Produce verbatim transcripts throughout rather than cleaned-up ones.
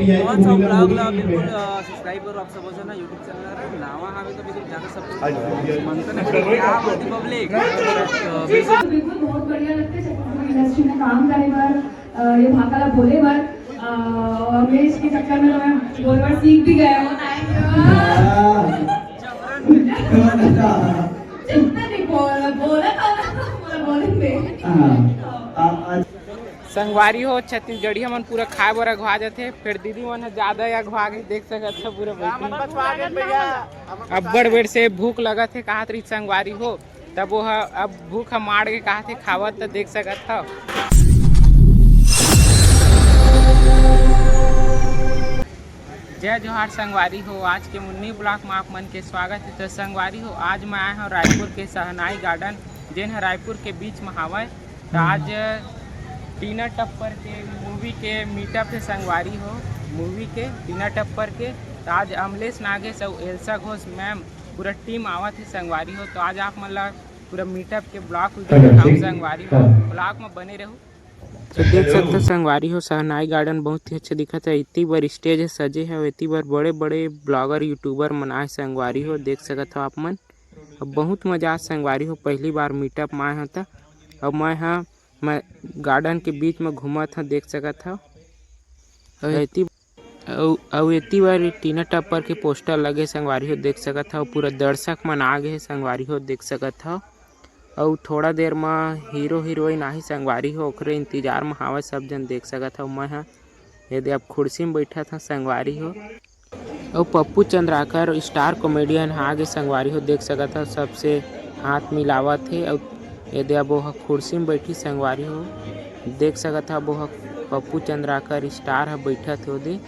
कौन सा vlog ला बिल्कुल, अ, subscribe करो आप सब, है ना, YouTube channel है, नवा हवे तो बिल्कुल ज्यादा support करो। मन तो नहीं, क्या बोलती public? तो बिल्कुल। बिल्कुल, बहुत बढ़िया लगता है छत्तीसगढ़ industry में काम करे बर, अ, ये भाखा ला बोले बर, अ, और मैं इसके चक्कर में तो मैं बोले बर सीख भी गया हूँ। Thank you। जितना नहीं बोला, बोला था ना, बोला, बोलेंगे। हाँ। आ, आ, संगवारी हो, छत्तीसगढ़िया मन पूरा खाए बर अघवा जथे, फेर दीदी मन ह ज्यादा अघवा गे, देख सकत ह पूरा बैठी। अब्बड़ बेर से भूख लगत हे, कहत रही संगवारी हो, तब वो ह, अब भूख ह माड़ के कहत हे खावत, त देख सकत हव। जय जोहार संगवारी हो, आज के मुन्नी vlog में आप मन के स्वागत है। तो संगवारी हो, आज मैं आए हूँ रायपुर के शहनाई garden, जेन ह रायपुर के बीच में हावय। तो आज टीना टप्पर के movie के meetup है संगवारी हो, movie के टीना टप्पर के। तो आज अमलेश नागेश अउ एल्सा घोष ma'am पूरा team आवत है संगवारी हो। तो आज आप मन ला पूरा meetup के vlog video दिखाऊँ संगवारी हो, vlog में बने रहू। तो देख सकत हो संगवारी हो, शहनाई garden बहुत ही अच्छा दिखत है। इतनी बार stage है सजे है, इतनी बार बड़े बड़े blogger YouTuber मन आए संगवारी हो, देख सकत हो आप मन। अब बहुत मजा आ संगवारी हो, पहली बार meetup में आए हो त। अब मैं ह, मैं garden के बीच में घूमत ह, देख सकत हो। अउ एती, अउ, अउ एती बार टीना टप्पर के poster लगे संगवारी हो, देख सकत हो। पूरा दर्शक मन आ गे हे संगवारी हो, देख सकत हो। अउ थोड़ा देर म hero heroine आही संगवारी हो, ओखरे इंतजार म हावय सब जन, देख सकत हो। मैं ह एदे अब कुर्सी म बइठत हव संगवारी हो। अउ पप्पू चंद्राकर star comedian ह आगे संगवारी हो, देख सकत हव, सबसे हाथ मिलावत हे। अउ एदे अब ओह कुर्सी म बइठी संगवारी हो, देख सकत हव, अब ओह पप्पू चंद्राकर star ह बइठत हे ओदे।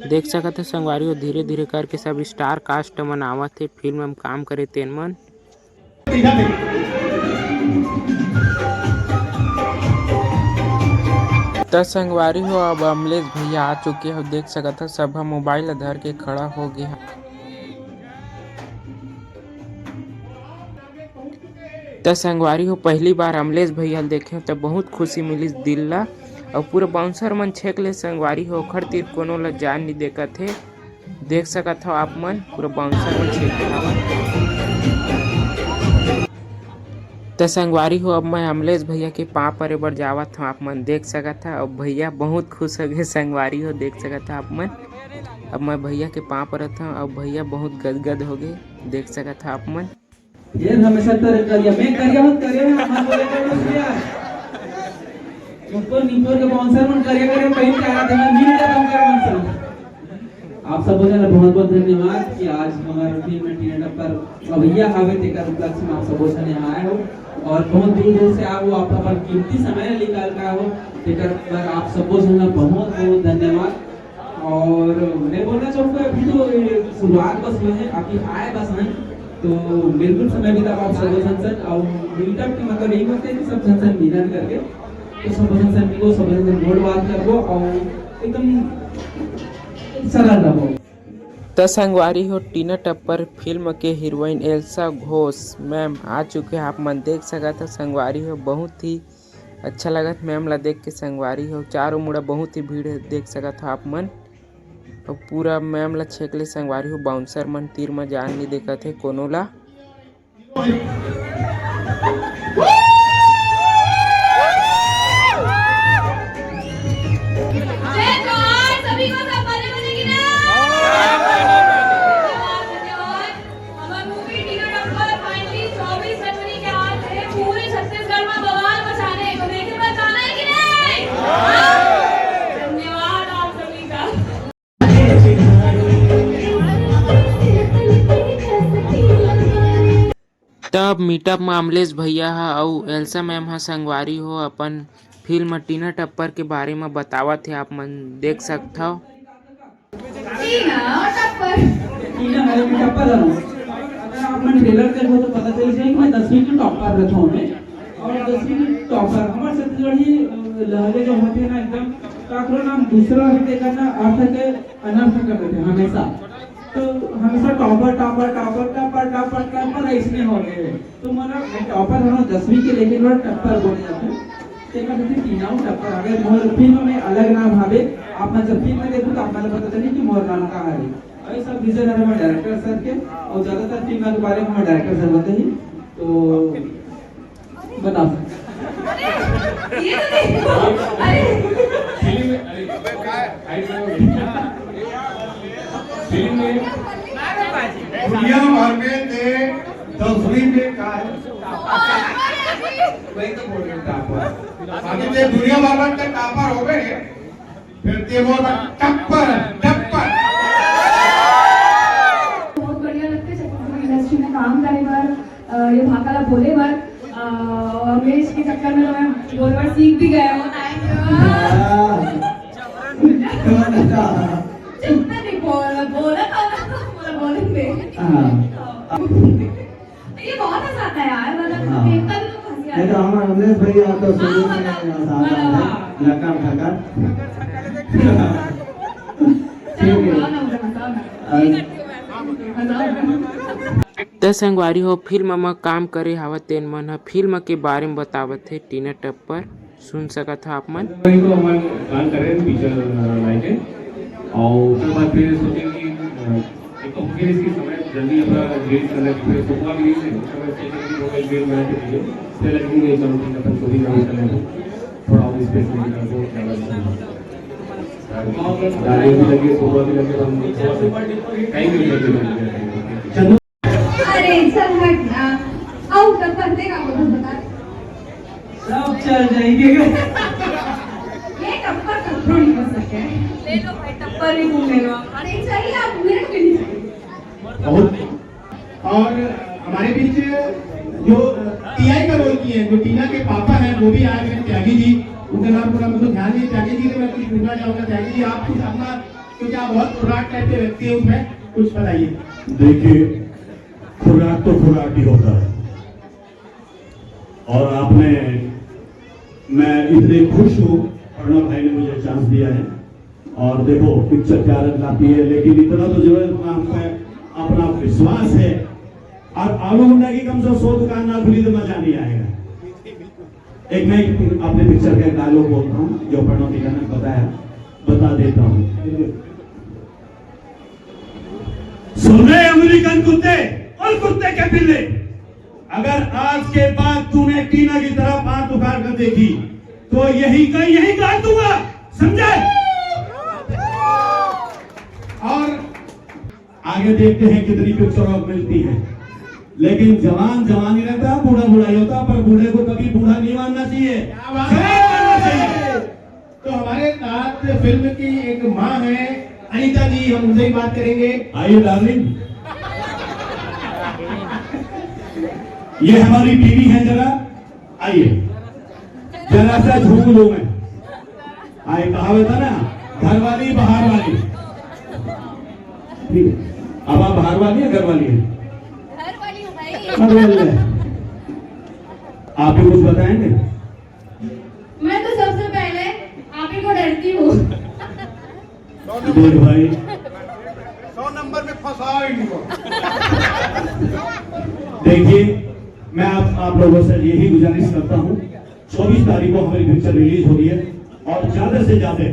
देख सकत हव संगवारी हो, धीरे-धीरे करके सब star cast मन आवत हे, film म काम करे तेन मन। त संगवारी हो, अब अमलेश भैया आ चुके हो, देख सकत हो, सब ह mobile ला धर के खड़ा हो गे हे। त संगवारी हो, पहली बार अमलेश भैया ल देखे त बहुत खुशी मिलिस दिल ला, अउ पूरा bouncer मन छेक ले संगवारी हो, ओखर तीर कोनो ला जान नइ देखत हे। देख सकत हव आप मन, पूरा bouncer मन छेके हावय। त संगवारी हो, अब मैं अमलेश भैया के पाँव परे बर जावत हव, आप मन देख सकत हव। अब भैया बहुत खुश हो गे संगवारी हो, देख सकत हव आप मन। अब मैं भैया के पाँव परत हव, अब भैया बहुत गदगद हो गे, देख सकत हव आप मन। फिर हमेशा तोरे करिया, मैं करिया मत करिया, मैं हमारे बोले करिया। ऊपर नीपोर के bouncer मन करिया करिया पहन के आया था, मैं मिल के तुम कर मन से। आप सबो जन ला बहुत बहुत धन्यवाद कि आज हमारे film में टीना टप्पर अवैया हावे, तेकर उपलक्ष्य में आप सबो जन यहाँ आए हो और बहुत दूर दूर से आए हो, आप अपन कीमती समय निकाल के आए हो, तेकर बर आप सबो जन ला बहुत बहुत धन्यवाद। और मैं बोलना चाहूँगा, अभी तो ये शुरुआत बस हुआ है, अभी आए बस हैं, तो बिल्कुल समय बिताओ आप सब झन सन। और meetup के मतलब यही होते हैं कि सब झन सन मिलन करके, तो सब झन सन मिलो, सब झन सन गोठ बात करबो और एकदम सरल रहो। त संगवारी हो, टीना टप्पर film के heroine एल्सा घोष ma'am आ चुके हैं। आप मन देख सकत हो संगवारी हो, बहुत ही अच्छा लगत ma'am ला देख के संगवारी हो। चारों मुड़ा बहुत ही भीड़ हे, देख सकत हो आप मन। अउ पूरा ma'am ला छेक ले संगवारी हो, bouncer मन तीर म जान नइ देखत हे कोनो ला। जय जोहार, सभी को सब बने बने कि नहीं? धन्यवाद, धन्यवाद। हमार movie टीना टप्पर finally चौबीस जनवरी के आज है, पूरे छत्तीसगढ़ में बवाल मचाने को देखे बर जाना है कि नहीं? धन्यवाद आप सभी का। तब meetup म अमलेश भैया ह अउ एल्सा ma'am ह संगवारी हो अपन film टीना टप्पर के बारे म बतावत हे, आप मन देख सकत हव। टीना टप्पर। टीना हरे में टप्पर रहूं। अगर आप मन trailer देखो तो पता चल जाए कि मैं दसवीं की topper रहता हूँ मैं। और दसवीं की topper, हमारे छत्तीसगढ़ी, अ, लहजे जो होते हैं ना एकदम, काकरो नाम दूसरा भी देखा ना, अर्थ के अनर्थ कर देते हैं हमेशा। तो हमेशा topper, topper, topper, टप्पर, टप्पर, टप्पर ऐसने हो गए। तो मतलब मैं topper हूँ दसवीं के, लेकिन वो टप्पर बोले जाते हैं। तेमा जैसे टीना अउ टप्पर आगे, मोर फिल्म में अलग नाम हवे। आप मन जब फिल्म देखहू, तो आप मन ला पता चलही कि मोर नाम का हवे। अउ ये सब vision हरे हमर director sir के, अउ ज्यादातर फिल्म के बारे में हमर director sir बताही। तो बताओ। ये तो नहीं। अरे। फिल्म में, अरे, फिल्म में दुनिया भर में ते दसवीं में का है? वही तो बोल रहे थे आप। अभी ते दुनिया भर में ते topper हो गए, फिर ते बोल रहा टप्पर, टप्पर। बहुत बढ़िया लगता है छत्तीसगढ़ी इंडस्ट्री में काम करे बर, अ, ये भाखा ला बोले बर, अ, और मैं इसके चक्कर में तो मैं बोले बर सीख भी गया हूँ। Thank you। चुप, मैं नहीं बोल, बोला था ना, बोला, बोलेंगे। हाँ। तो ये बहुत हंसाता है यार, मतलब हाँ। देखता भी तो हंसी आती है। नहीं तो हमारा अमरीश भैया तो शुरू से हाँ, हंसाता है, हाँ। लकर फकर। चलो, ठीक है। बुलाओ ना उधर, हंसाओ ना। अरे। हंसाओ ना। त संगवारी हो, फिल्म म काम करे हावत तेन मन ह फिल्म के बारे म बतावत हे टीना टप्पर। सुन सकत ह आप मन। वही तो हमारे प्लान कर रहे हैं फीचर, अ, लाइन के। और उसके बाद फिर सोचे कि, अ, एक तो हो गया इसकी समय जल्दी अपना रिलीज करना है, फिर सुबह भी रिलीज है, उसके बाद सोचे कि थोड़ा एक डेढ़ महीने के लिए, फिर लगे कि नहीं, चलो ठीक है, अपन को भी काम करना है, थोड़ा और स्पेस में निकाल दो, क्या बात है। गाने भी लगे, सुबह भी लगे, हम थोड़ा सा टाइम भी लगे। चलो। अरे चल हट ना, आओ टप्पर देगा वो तो बता। सब चल जाएंगे। ये टप्पर टप्पर नहीं बन सके। ले लो भाई, टप्पर भी तुम ले लो। अरे चाहिए आप, मेरे को भी नहीं चाहिए। बहुत। और हमारे बीच जो टीआई का रोल किए हैं, जो टीना के पापा हैं, वो भी आए हुए हैं, त्यागी जी। उनका नाम पूरा मुझे ध्यान नहीं, त्यागी जी से मैं कुछ पूछना चाहूंगा। त्यागी जी, आप कुछ अपना, क्योंकि आप बहुत खुराक टाइप के व्यक्ति हैं, उसमें कुछ बताइए। देखिए, खुराक तो खुराक ही होता है। और आपने, मैं इतने खुश हूँ, प्रणव भाई ने मुझे चांस दिया है। और देखो, पिक्चर क्या रंग लाती है, लेकिन इतना तो जरूर है, इतना हम पे अपना विश्वास है। और आलू गुंडा की कम से कम सौ दुकान ना खुली तो मजा नहीं आएगा। एक मैं अपने पिक्चर का एक डायलॉग बोलता हूँ, जो प्रणव भैया ने बताया, बता देता हूँ। सुन रहे अमेरिकन कुत्ते और कुत्ते के पिल्ले, अगर आज के बाद तूने टीना की तरफ हाथ उठा कर देखी तो यही का यही काट दूंगा, समझे? और आगे देखते हैं कितनी पिक्चर और मिलती है, लेकिन जवान जवान ही रहता है, बूढ़ा बूढ़ा ही होता है, पर बूढ़े को कभी बूढ़ा नहीं मानना चाहिए। क्या बात है? जवान मानना चाहिए। तो हमारे साथ फिल्म की एक माँ है अनिता जी, हम उनसे ही बात करेंगे। आइए डार्लिंग, ये हमारी बीवी है, जरा आइए, जरा सा झूम लो मैं। हाँ, एक कहावत है ना, घर वाली बाहर वाली। ठीक है, अब आप बाहर वाली है, घर वाली है? घर वाली हूँ भाई। घर वाली है। आप भी कुछ बताएंगे? मैं तो सबसे पहले आप ही को डरती हूँ। देख भाई, सौ नंबर में फंसा ही नहीं हुआ। देखिए, मैं आप, आप लोगों से यही गुजारिश करता हूँ, चौबीस तारीख को हमारी पिक्चर रिलीज हो रही है और ज्यादा से ज्यादा,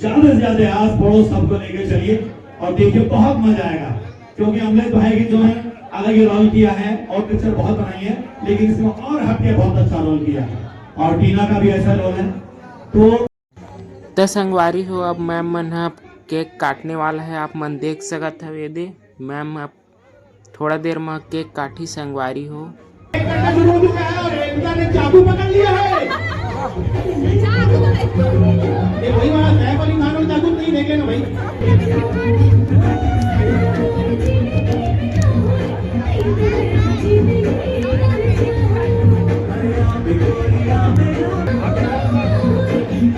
ज्यादा से ज्यादा आस पड़ोस सबको लेके चलिए और देखिए, बहुत मजा आएगा, क्योंकि अमलेश भाई की जो है अलग ही रोल किया है और पिक्चर बहुत बनाई है, लेकिन इसमें और हटके बहुत अच्छा रोल किया है और टीना का भी ऐसा रोल है। तो त संगवारी हो, अब मैम मन ह केक काटने वाला है, आप मन देख सकत हव। ये दे मैम अब थोड़ा देर म केक काटही संगवारी हो। करना शुरू हो चुका है और एकता ने चाकू पकड़ लिया है। ये वही वाला सैफ अली खान और चाकू नहीं देखे ना भाई।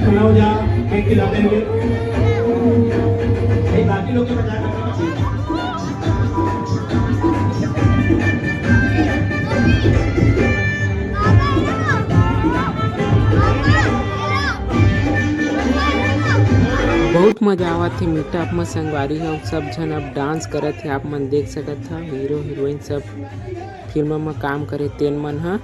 खड़ा हो जा, केक खिलाते हुए। भाई, बाकी लोग तो मजाक कर रहे हैं। बहुत मजा आवत हे मीटअप म संगवारी हो, सब झन अब डांस करत हे, आप मन देख सकत हव हीरो हीरोइन सब फिल्म म काम करे तेन मन ह।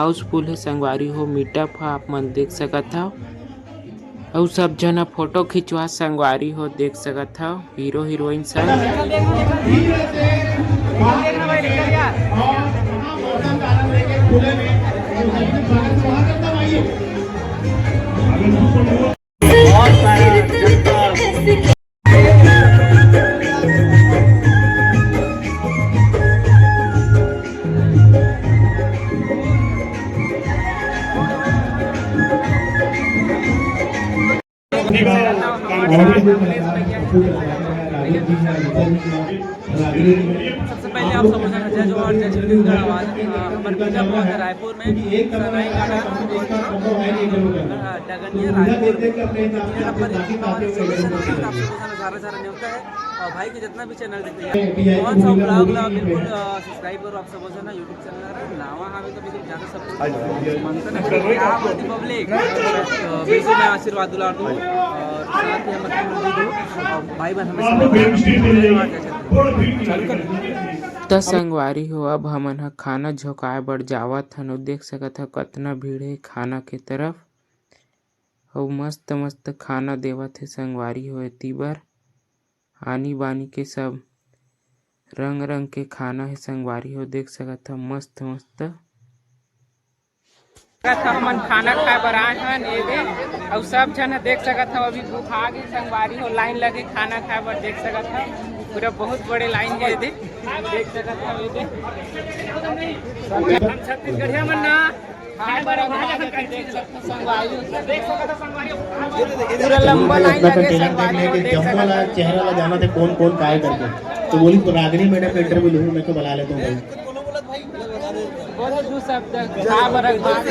हाउसफुल हे संगवारी हो, मीटअप ह आप मन देख सकत हव। अउ सब झन ह फोटो खिंचवा संगवारी हो, देख सकत हव हीरो हीरोइन सब। सबसे पहले आप सबको जय जोहार, जय छत्तीसगढ़। आज, अ, हमर पूजा हुआ था रायपुर में, सराय घाटा, अ, डगनिया रायपुर में। आप सबको सारा सारा न्योता है। और भाई के जितना भी चैनल देखते हैं, कौन सा ब्लॉग ला बिल्कुल, अ, सब्सक्राइब करो। आप सबो झन ह YouTube चैनल हरे, नावा हावे तो बिल्कुल ज्यादा सब्सक्राइब करो। मंथन है, क्या बोलती पब्लिक? तो बिल्कुल मैं आशीर्वाद दुलार दूँ और साथ ही हम अपने दीदी और भाई बहन हमेशा चालू कर। त संगवारी हो, अब हमन ह खाना झोंकाए बर जावत हन। अउ देख सकत ह कतना भीड़ हे खाना के तरफ। अउ मस्त मस्त खाना देवत हे संगवारी हो एती बर। आनी बानी के सब रंग रंग के खाना हे संगवारी हो, देख सकत ह मस्त मस्त। सकत ह हमन खाना खाए बर आए हन ये दे, अउ सब झन ह देख सकत हव अभी भूखा गे संगवारी हो, लाइन लगे खाना खाए बर देख सकत हव, पूरा बहुत बड़े लाइन हे ये दे, देख सकत हव ये दे। हम छत्तीसगढ़िया मन ना खाए बर आए हन, देख सकत हव संगवारी हो, पूरा लंबा लाइन लगे संगवारी हो, देख सकत हव। चेहरा ला जाना थे कौन कौन काय करके, तो बोली रागनी मैडम का इंटरव्यू लूँ मैं, तो बुला लेता हूँ भाई। बोलो दू शब्द, का बरक बात।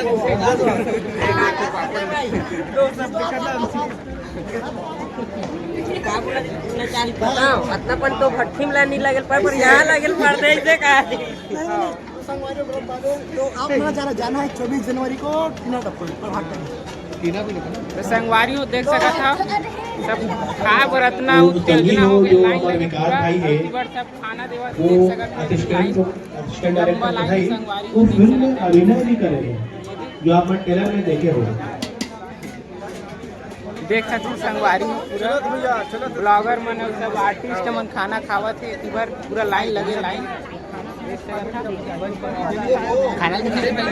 बताओ, अतना पन तो भट्ठी में ला नहीं लगल पर, पर यहाँ लगल पर दे दे का। तो आप ना जाना, जाना है चौबीस जनवरी को टीना टप्पल पर भाग करने। तो संगवारी हो देख सकत हव, सब खाए बर अतना उत्तेजना हो गई, लाइन लगे पूरा, अति बार सब खाना देवत देख सकत हव, लाइन। असिस्टेंट डायरेक्टर लंबा लाइन है, संगवारी वो फिल्म में अभिनय भी कर रहे हैं, जो आप ट्रेलर में देखे हो। देख सकते हो संगवारी हो, पूरा ब्लॉगर मन अउ सब आर्टिस्ट मन खाना खावत हे, एती बर पूरा लाइन लगे, लाइन। खाना भी खाए बर।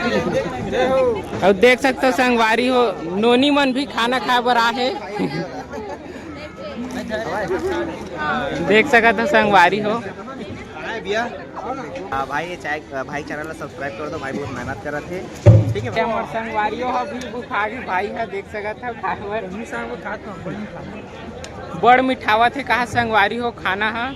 अउ देख सकते हो संगवारी हो, नोनी मन भी खाना खाए बर आहे। देख सकत हो संगवारी हो। हाँ भैया। आ, भाई, ये चाय, भाई चैनल ला सब्सक्राइब कर दो, भाई बहुत मेहनत करत हे। ठीक है। हमर संगवारी हो, अभी भूखा गे भाई हे, देख सकत हो खाए बर। बड़ मिठावत हे कहा संगवारी हो खाना हा।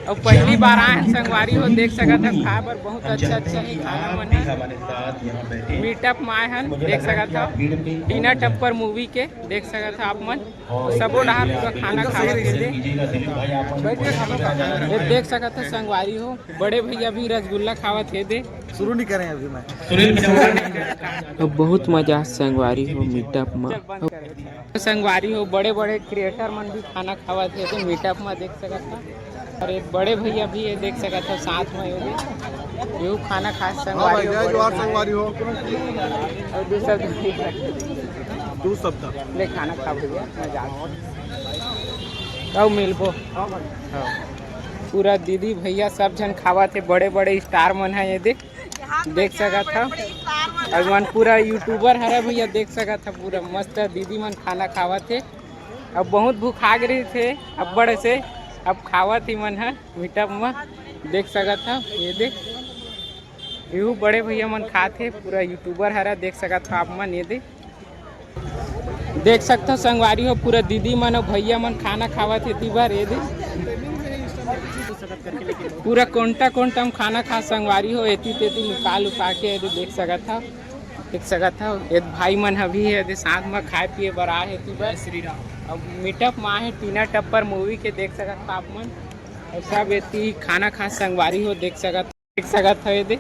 अउ पहली बार आए हन संगवारी हो, देख सकत हो खाए बर बहुत अच्छा अच्छा हे खाना मन हे। मीटअप में आए हन, देख सकत हो टीना टप्पर मूवी के, देख सकत हो आप मन। सबो डहार पूरा खाना खावत हे दे। ये देख सकत हो संगवारी हो, बड़े भैया भी रसगुल्ला खावत हे दे। शुरू नहीं करे अभी मैं। अब बहुत मजा संगवारी हो मीटअप में। संगवारी हो, बड़े बड़े क्रिएटर मन भी खाना खावत हे दे मीटअप में, देख सकत हो। अउ एक बड़े भैया भी हे, देख सकत हो साथ में ये भी खाना खात संगवारी हो, जय जोहार संगवारी हो। अउ दू शब्द, दू शब्द ले खाना खा भैया, मैं जात हूँ। अउ मिलबो। हाँ। पूरा दीदी भैया सब झन खावत हे, बड़े बड़े स्टार मन हे ये देख, देख सकत हो। अउ मन पूरा यूट्यूबर हरे भैया, देख सकत हो पूरा मस्त दीदी मन खाना खावत हे। अब बहुत भूखा गे रहिस हे अब्बड़ से, अब खावत हे मन ह मीटअप म, देख सकत हो ये दे, इहू बड़े भैया मन खात हे, पूरा यूट्यूबर हरा, देख सकत हो आप मन ये दे, देख सकत हो संगवारी हो, पूरा दीदी मन अउ भैया मन खाना खावत हे एती बर ये दे, पूरा कोंटा कोंटा म खाना खा संगवारी हो, एती तेती लुका लुका के ये दे, देख सकत हो। देख सकत हो, ये भाई मन अभी हे, दे साथ म खाए पिए बर आए हे, एती बर। श्री राम। अब मीटअप म आए हे, टीना टप्पर मूवी के देख सकत हो आप मन। अउ सब एती खाना खा संगवारी हो, देख सकत, देख सकत हो ये दे।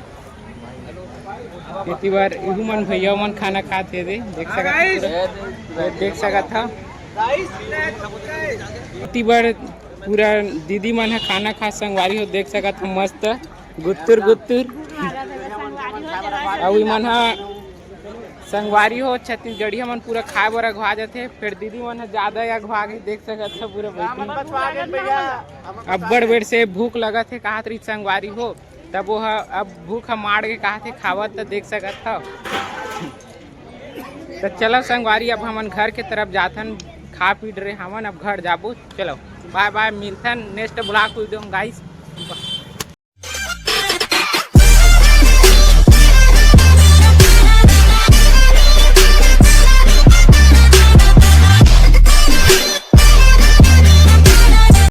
एती बर इहू मन भैया मन खाना खात हे दे, देख सकत हो, ये देख सकत हो। एती बर पूरा दीदी मन ह खाना खा संगवारी हो, देख सकत हो मस्त। गुत्तुर गुत्तुर। अउ इमन ह संगवारी हो, छत्तीसगढ़िया मन पूरा खाए बर अघवा जथे, फेर दीदी मन ह ज्यादा अघवा के देख सकत ह पूरा बैठी। अब्बड़ बेर से भूख लगत हे, कहत रही संगवारी हो, तब वो ह, अब भूख ह मार के कहत हे खावत, त देख सकत हव। त चलो संगवारी, अब हमन घर के तरफ जाथन, खा पी डरे हमन, अब घर जाबो। चलो, बाय बाय, मिलथन नेक्स्ट ब्लॉग वीडियो में गाइस।